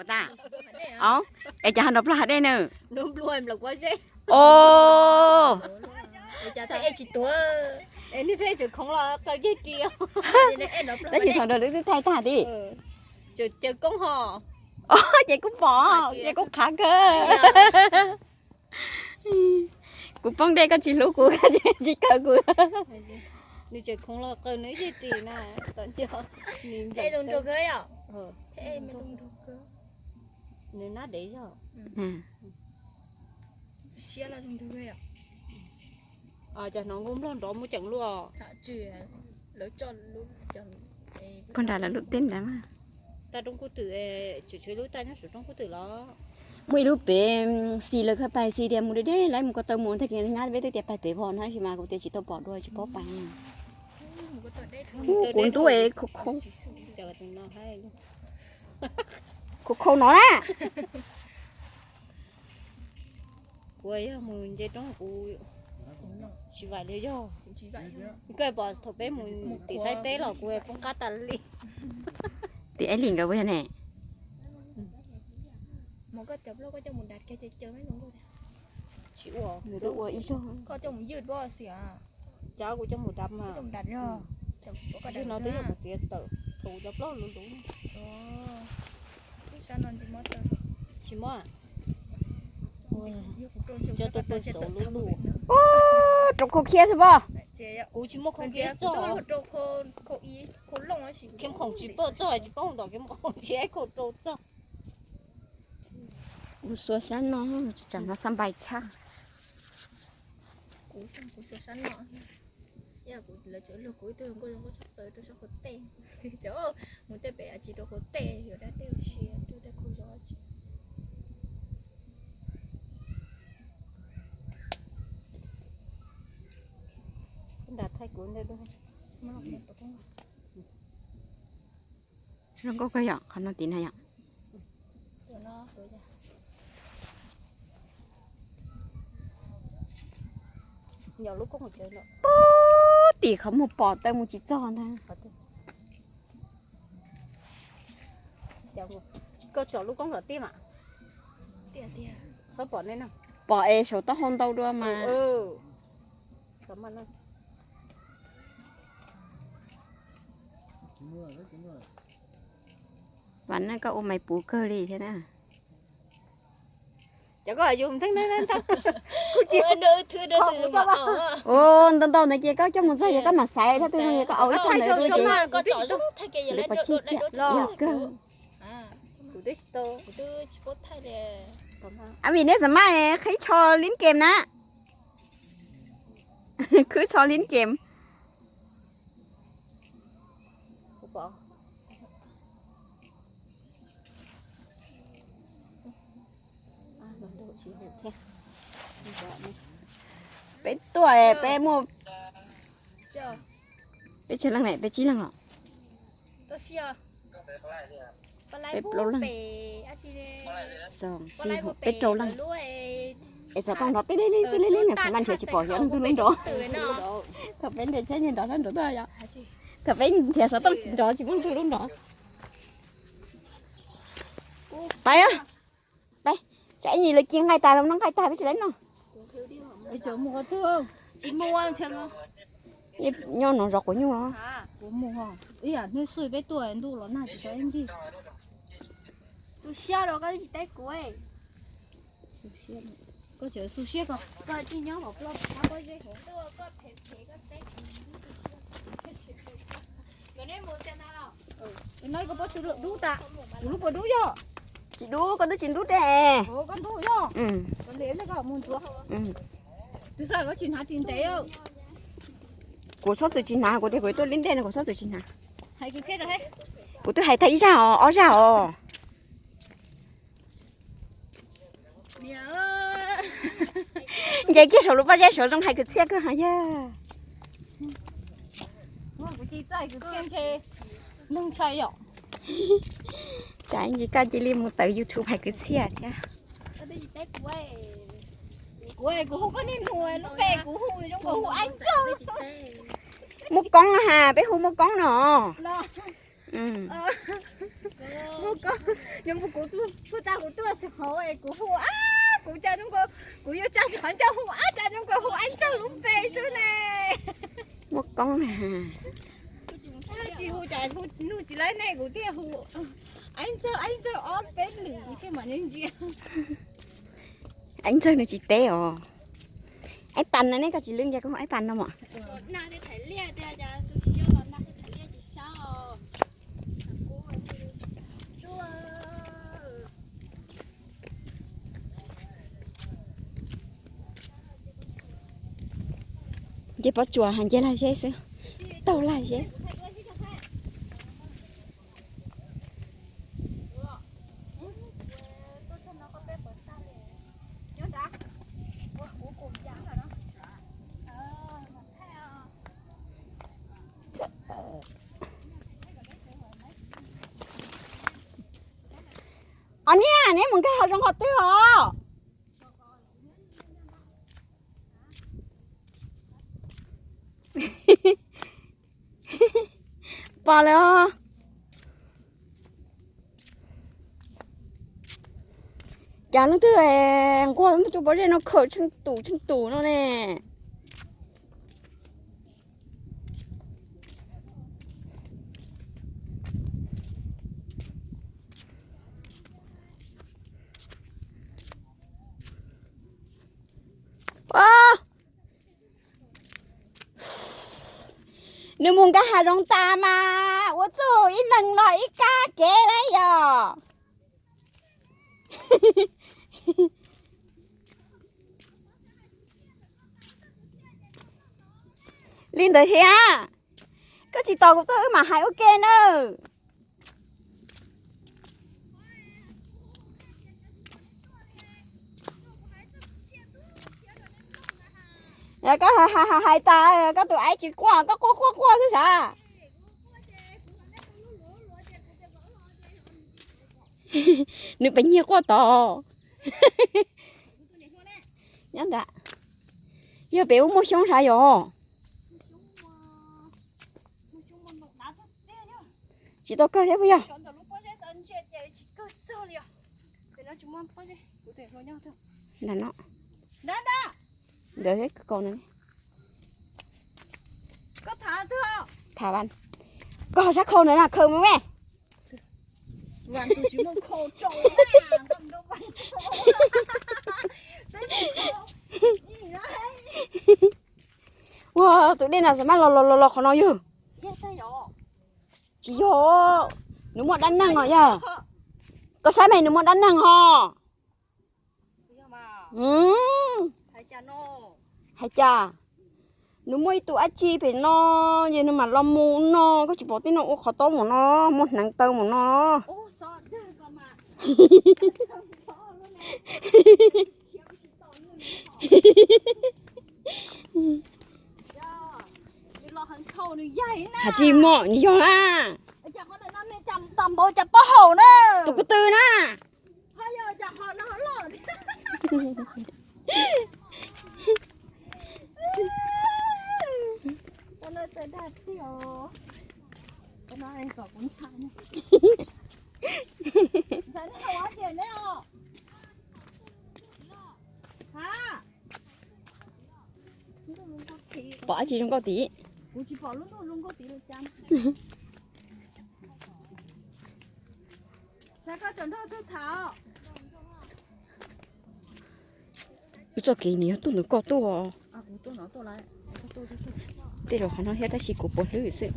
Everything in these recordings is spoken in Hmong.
Tag. Au, es cas ho nrov plaub hav dej na? Os. Tab sis thaum ntawd lawv twb thaij tag tib. Os, ces kuv pom, ces kuv qhav kawg. Kuv poob dej koj tsis hlub kuv, tsis kawm kuv. Nws nab dev zog. Cov hnov nkauj nplog nrov muaj ceem luaj. Pog nrad lawv lub teb nrad mas. Tag roob kub twm, tseem tshuav lub tag nyob saum roob kub twm los. Muaj ib lub pem xis lawv khawb pais xis tias mus deb deb lawv mus ko taw mus tag kis nyab peb twb tias pais pem vog no tab sis mas kuv tias tsis tau pom dua tsis paub pais. Kuv ntub es khau khau. Khau khau no na. Kuv yog mus nce roob kuv tsis vaim li yog. Koj pom thaum peb mus tim Thaib teb los kuv poob qab tas li. Tim Aib Lis nkawd puas yog ne? Cas kuv coj mus dav mas. Tsis no twb yog kuv txiav tawm thaum kuv cov plaub luv luv. Tsis muab. Cov tau pawg saud lub luj. Rau khau khiab xwb pob. Kuv tsis muaj khau khiab txog. Khiab khoom tsis pawj txog tsis paub tom khiab khoom tsis khau rau txog. Kuv xuas sab no, tseem no xab npais tshaj. Kuv xuas sab no, kuv ib tug nkauj zoo nkauj tshaj plaws rau sab qhov tej. Mus tej pem tsis rau qhov tej, yuav dab tej ua si rau tej khau zov tsis. Nram thaij kuv ntej. Zoo nkauj kawg yom, qhov no tim na yom. Pub tim qhov muag pom tawm mus tsis txog ntag. Koj tsom lub koob los tiaj mas. Pom es saum taub hau ntau dua mas. Vam Naj koj ua mais puv kawg li thiab na. Ua ntau ntau ntawd ces koj coj mus txog ces koj mam xaiv thiab, twb yog koj au ib tag ntawd ces lawv pov tseg thiab. Yog kawg. Ab vim neb xav maj qhib tsho lib kem na. Khwb tsho lib kem. Peb tuaj peb muaj, peb tsawg leej ne, peb tsib leej los? Peb plaub leej. Xoo, xib, peb rau leej. Es xov tooj nrov tij li tij li li, niam xav mas nrhiav tsis pom xyov leej twg lub nrov. Thaum peb nrhiav tsheb nrov sab nraud tuaj yom. Thaum peb nrhiav xov tooj nrov tsis muaj leej twg lub nrov. Pais, pais, tsam ib ntsis lawv ci nqaij tas los noj nqaij tag peb tsis lawv noj. Nyob no zov quav nyuj los. Ib yam hnub xwb peb tuaj ntuj los nag tsis tau ib ncig. Tu siab los koj tsis teb kuv. Koj tseem tu siab ko. Koj tsis nyob hauv ploj pob zeb hauv. No koj puas dub tas? Kuv lub puas dub yog? Tsis dub, koj twb tsis ntub dej. Koj ntub yog? Koj mus ntxuav. Tus xav koj tsis hnav ris ntev. Kuv txhob txwm tsis hnav, kuv tias kuv tuaj lib dej no kuv txhob txwm tsis hnav. Kuv twb hais tag ib zaj os, ob zaj os. Nce kiag saum lub pob zeb saud zoo hais kwv txhiaj kawg hos yog. Tsam ntsis koj cia li mus tawm YouTube hais kwv txhiaj thiab. Kuv, kuv hu koj niaj hnub, lub npe kuv hu zoo nkaus hu Aib Ntxawg. Muaj Koob ha, peb hu Muaj Koob no. Muaj koob, nws mus kuv tuaj, puag ta kuv tuaj txog hauv es kuv hu, kuv cas zoo nkaus, kuv yuav tsa tsis qhov ncauj hu, cas zoo nkaus hu Aib Ntxawg lub npe xwb ne. Muaj koob na. Tsis hu cas hu nug tsis laib ne, kuv thiaj hu Aib Ntxawg, Aib Ntxawg ob peb lwm thiaj mam li ntsia. Aib Ntxawg nws tsis teb os. Aib Pas no ne, koj tsis lwb nce koj hu Aib Pas no mas. Nce pob tsuas hais nce lag zeb xwb, taug lag zeb. Os niam, neb mus nkag hav zoov qhov twg os? Pom lawm os. Cas leej twg nquag muaj tug pob zeb no khawm tsheej tus tsheej tus no ne. Nws mus nkag hav zoov tas mas ua txuj ib leeg los ib kab kev lawm yog. Li ntawd thiab, koj tsis tos kuv tuaj wb mam hais ua ke nawb. Koj hais tas koj tus aib tsis quaj, koj quaj quaj quaj xwb sav. Nws pes nyiag quaj tod. Nyob nrad, yog pem ub muaj xyoob sav yog. Tsis tau kawg thiab puas yog? Nram no. Ntawd kaus ntawd. Tham, koj ho sab khau ntawd na, khau mus me. Ua tus dej no xav mas los los los los qhov no yog. Tsis yog, nws muaj dab neeg os yog. Koj saib me, nws muaj dab neeg ho. Hais cas, nws muaj ib tug dab tsi pem no, ces nws mam los mus no, koj tsis pom tej no ua qhov tob mus no, muaj hneev taw mus no. Hais tsis mom nws yog na. Tus ko tw na. Pom dab tsi zoo nkauj tid? Wb txoj kev nws yog tuaj ntawm koj tuaj. Tej zaum qhov no thiab tab sis kuv puas hlwb xwb.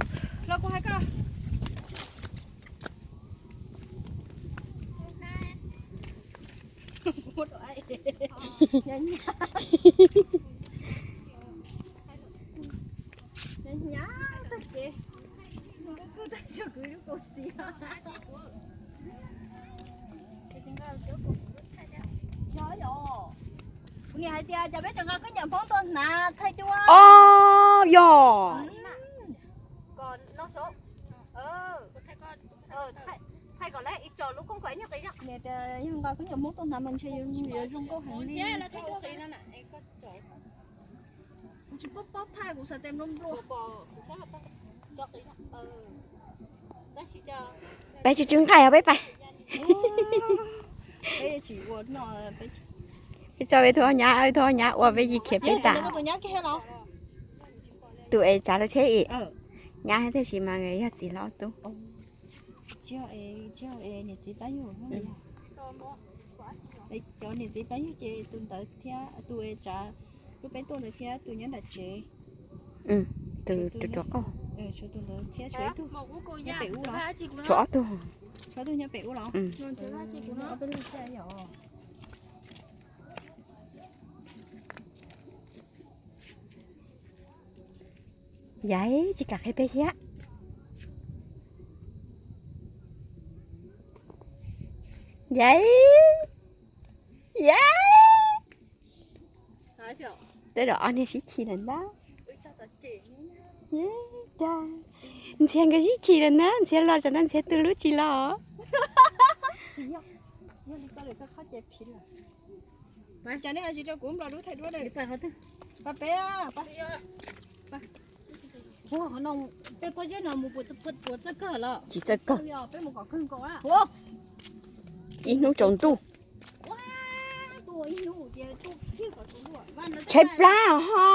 Kuv niam hais tias cas peb tseem nqa khaub ncaws Hmoob tuaj hnav thaij duab. Os, yog. Thaij kom lawv ib co lub koob kom ib nyuag qis. Niam tias yog nqa khaub ncaws Hmoob tuaj hnav mas ntshe yuav zoo nkauj heev li. Kuv tsis paub paub thaij, kuv xav tias nplua nplua. Peb tsw tsw nqaij os peb pais. Peb tso peb tug nyab, peb tug nyab ua peb yim khiav peb tas. Tus es tsav lub tsheb im, nyab thiab tab sis mas yog txiv hlob tub. Cov niam txiv pab yug ces tus ntawd thiab tus tsav lub peb tuaj ntawd thiab tus nyob nram tsev. Tus rau qauj, tshuav tus ntawd thiab tshuav ib tug nyob pem ub los? Tshuav ob tug. Tshuav ob tug nyob pem ub los? Yaiv, tsis kam qhia peb thiab. Yaiv, yaiv. Tej zaum ob niag sib chim lawm ntag. Ntxhias nkawd sib chim lawm ntag, Ntxhias los tsam no Ntxhias tus lub tsis los. Peb pob zeb no mus puas txawj kawg los? Tsis txawj kawg. Ib hnub tsaus ntuj. Tshaib plab ho.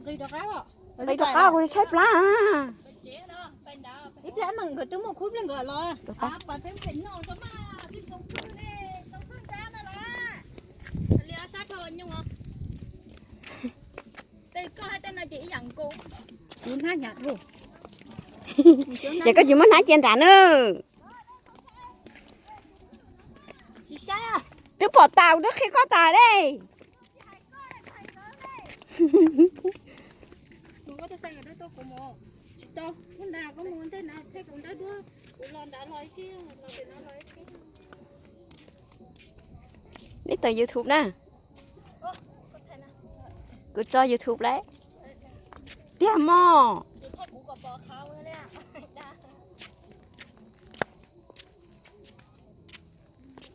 Nqis rov qab kuv tshaib plab. Ib pliag nkawd twb muaj khub ib pliag nkawd los. Ces koj tsis muab hnab cia nram na. Twb pom tas twb qhia koj tas dej. Neb tawm YouTube na. Kuv tso YouTube lawm. Tiag mog.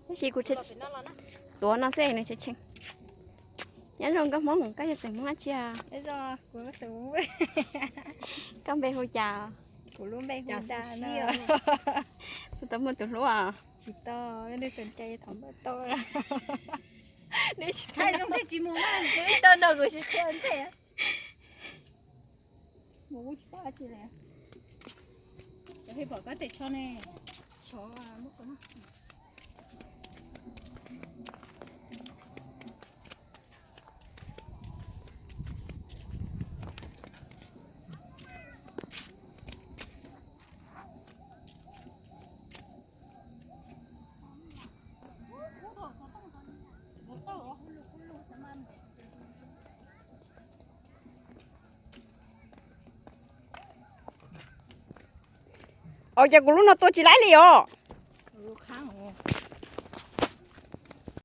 Tab sis kuv tuav no xwb nws tshee tshee. Nyob zoo nkauj Hmoob, koj yog xeem Hmoob dab tsi? Koj npe hu cas? Kuv tau muaj tus hlub os. Ua cas kuv lub no tua tsis laib li os?